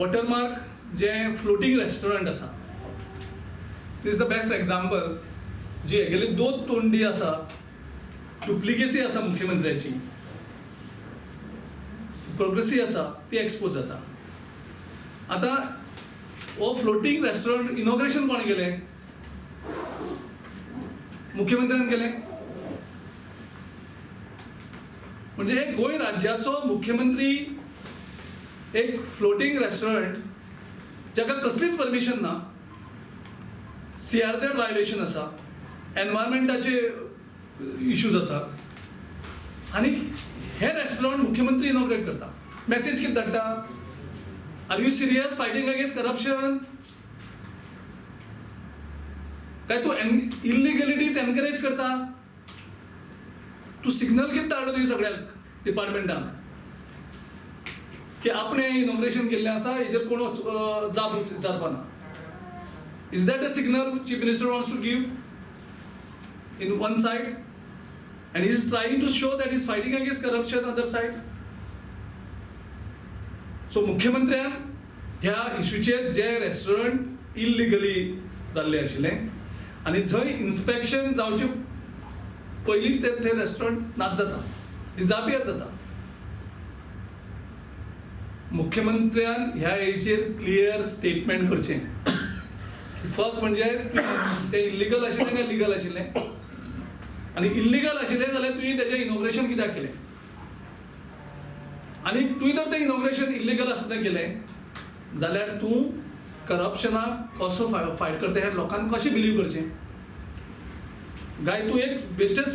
Watermark जे floating restaurant आसा, this is the best example जी हेगेली दोन तोंडी आसा, डुप्लिकेसी आसा मुख्यमंत्र्याची, प्रोग्रेसी आसा ती एक्सपोज जाता. आतां हो फ्लोटींग रेस्टॉरंट इनॉग्रेशन कोणें केलें? मुख्यमंत्र्यान केलें. म्हणजे हे गोंय राज्याचो मुख्यमंत्री एक फ्लोटींग रेस्टॉरंट जाका कसलीच परमिशन ना, CRZ violation आसा, एनवायरमेंटाचे इश्यूज आसा, आनी हे रेस्टॉरंट मुख्यमंत्री इनॉग्रेट करता. मॅसेज कितें धाडटा? Are you serious fighting against corruption? काय तूं इलिगलिटीज एनकरेज करता? तूं सिग्नल कितें धाडलो तुवें सगळ्यांक डिपार्टमेंटांक की आपणें इनॉग्रेशन केल्लें आसा, हेजेर कोण जाप विचारपा ना? Is that a signal Chief Minister wants to give in one side? And he is trying to show that he is fighting against corruption other side. So मुख्यमंत्र्यान ह्या इश्यूचेर जे रेस्टॉरंट इलिगली जाल्लें आशिल्लें आनी जंय इन्स्पेक्शन जावचे पयलींच ते रेस्टॉरंट नाच जाता, डिजापियर जाता. मुख्यमंत्र्यान ह्या हेचेर क्लियर स्टेटमेंट करचें. फर्स्ट म्हणजे ते इल्लिगल आशिल्लें काय लिगल आशिल्लें, आनी इल्लिगल आशिल्लें जाल्यार तुवें तेजें इनॉग्रेशन कित्याक केलें, आनी तुवें जर तें इनॉग्रेशन इल्लिगल आसतना केलें जाल्यार तूं करप्शनाक कसो फायट करता हें लोकांक कशें बिलीव करचें? काय तूं एक बेश्टेच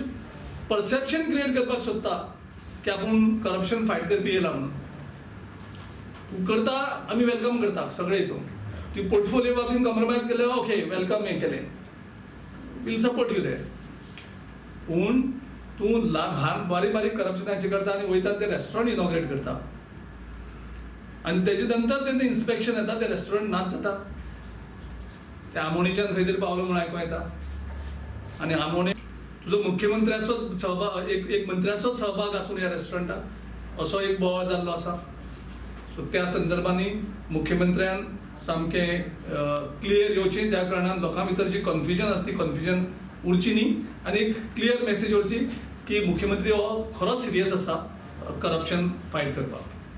परसेप्शन क्रिएट करपाक सोदता की आपूण करप्शन फायट करपी येयला म्हणून? तूं करता, आमी welcome करता सगळे हितून. ती पोर्टफोलियो बाबतीन कॉम्प्रोमायज केलें, ओके welcome, हें केलें, वील सपोर्ट you there. पूण तूं ल्हान बारीक बारीक करप्शनाचे करता आनी वयता ते रेस्टॉरंट इनॉग्रेट करता, आनी तेजे नंतर जेन्ना इन्स्पेक्शन येता ते रेस्टॉरंट नाच जाता. ते आमोणेच्यान खंय तरी पावलो म्हूण आयकूंक येता. आनी आमोणे तुजो मुख्यमंत्र्याचोच सहभाग, एक मंत्र्याचोच सहभाग आसून ह्या रेस्टॉरंटाक असो एक बोवाळ जाल्लो आसा. सो त्या संदर्भांनी मुख्यमंत्र्यान सामकें क्लियर येवचें, ज्या कारणान लोकां भितर जी कन्फ्युजन आसा ती कन्फ्युजन उरची न्ही, आनी एक क्लियर मॅसेज येवची की मुख्यमंत्री हो खरोच सिरियस आसा करप्शन फायट करपाक.